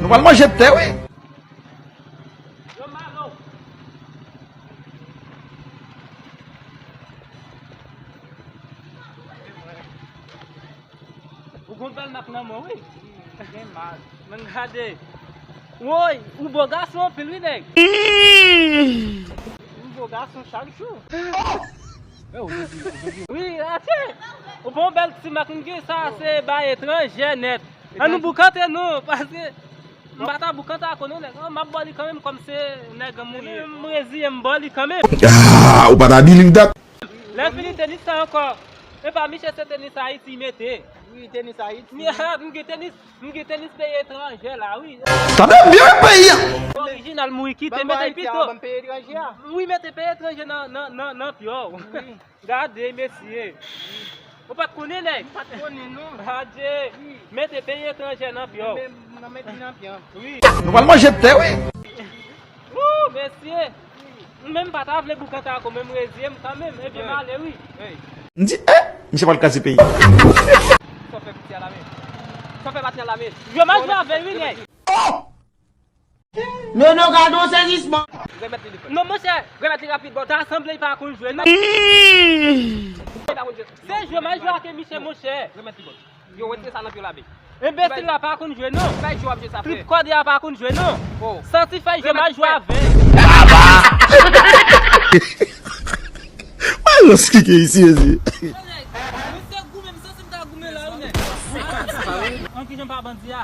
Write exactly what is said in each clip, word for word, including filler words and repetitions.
Pral manje tè, wi. Yo, Malo. Ou gon bèl mak nan men w, wi. Gen mal. Men gade. Woy, ou bo gason anpil, wi, nèg. Ou bo gason chak jou. Wi, atè. Ou bon bèl ti mak, m gen sa, se bay etranjè nèt. An nou boukante nou, paske m pa ta boukante ak ou non, nèg. M ap ba w li kanmenm, kòm se nèg an m ye. M reziye m ba w li kanmenm. Ah, ou pa ta di li dat. Lè fini tenis sa ankò. E pa Michel se tenis Ayiti mete. Wi, tenis Ayiti. M gen tenis, m gen tenis peyi etranjè la, wi. Tande byen peyi a. Orijinal m wi kite mete pito. Ban m peyi etranjè a. Wi, mete peyi etranjè nan, nan, nan, nan pye w. Wi. Gade, mesye. Ou pa t konnen, nèg? M pa t konnen, non. Adje. Wi. Mete peyi etranjè nan pye w. Men, nan mete nan pye w. Wi. Nou pral manje tè, wi. Wou, mesye. M menm pa ta vle boukante ak ou, men m reziye m kanmenm. Ebyen, m ale, wi. M di, eh, misye pral kraze peyi. Sa w fè piti a la men. Sa w fè pati a la men. Yo, m al jwe avè l, wi, nèg. Oh! Nono, gade yon sezisman. Remèt li, li fè. Non, monchè, remèt li rapid, bò. Ta sanble li pa konn jwe, non. Li pa konn jwe. Se jwe, m al jwe ak Michel, monchè. Remèt li, bò. Yo, retire sa nan pye w la, be. Enbesil la pa konn jwe, non. Ki bay jwe w ap jwe sa, frè? Trip kòde a pa konn jwe, non. Oh. Santi fè jwe, m al jwe avè. Alòs ki gen isi, isi. Misye goumen, m santi m ta goumen la, wi, nèg. An ki jan pa bandi a?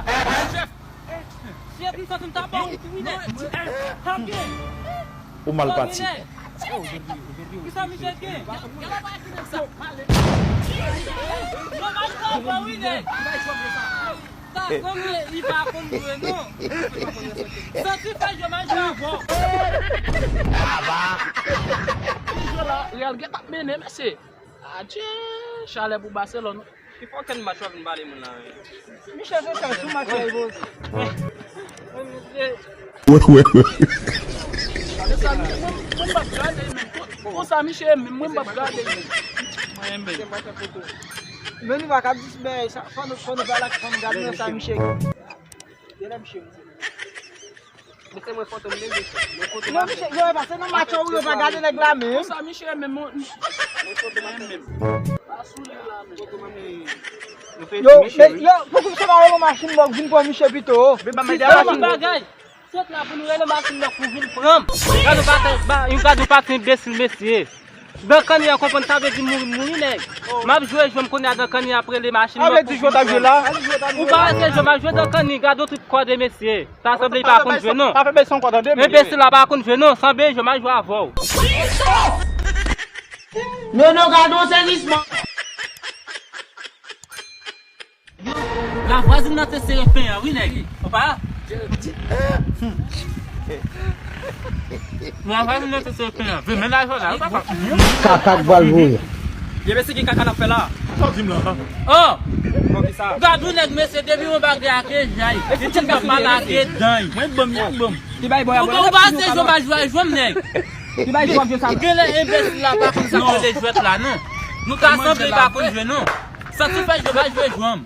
Shit, m santi m ta ba w tou wi, nèg. Ou mal pati. Kisa misye gen? Yo, m al pran wi, nèg. Ta sanble li pa konn jwe, non. Santi fè jwe, m al jwe avè w. Jwe la, Real gen t ap mennen, mesye. Adje, chalè pou Barcelone. Ki fòkèn match w ap vin pale moun la, wi? Michel se sèl sou match la, wi. Wè, wè, wè. Mwen, mwen, mwen m ap gade, men. Kon, konsa, Michel, men mwen m ap gade, men. Mwen, men. Men nou pa kab di, men sa, fò nou, fò nou pale ak, fò nou gade nan sa, Michel. Gen lè Michel. Mwen se mwen foto m menm, mwen foto m. Non, misye, yo, e pase nan match ou, yo pa gade nèg la menm. Konsa, misye, menm, mwen, mwen foto m menm. Pa sou li la, menm. Yo, men, yo, poukisa pa rele machin bòk vin pran misye pito? Men ba m ede a machin bòk. Bagay. Sot la pou nou rele machin bòk pou vin pran m. Gade yon paten, ba, yon gade yon paten enbesil, mesye. Dankanni an konprann sa vle di mouri, mouri nèg. M ap jwe jwe m kounye a Dankanni ap rele machin nan pou vin pran. Ou pa wè se jwe m ap jwe Dankanni, gade yon trip kòde mesye. Sa sanble li pa konn jwe non. Enbesil la pa konn jwe non, sanble jwe m ap jwe avè w. Nono gade yon sezisman. Lavwazin nan te sere pen an wi nèg. Opa. Lavwazin nan te sere pen an. Ven men la jodi a wi papa. Kaka k pral voye. Ye mesye ki kaka n ap fè la. Sa w di m la? Oh. Bon kisa? Gad yon nèg mesye depi yon bagay a ke jay. Li tout tan pa lage dan. Mwen banm, y ap banm. Ou pa se jwe m a jwe a jwe m nèg. Ki bay jwèt jwe sa? Genlè enbesil la pa konn sa k rele jwèt la non. Nou ka sanble pa konn jwe non. Santifè jwe pa jwe jwe m.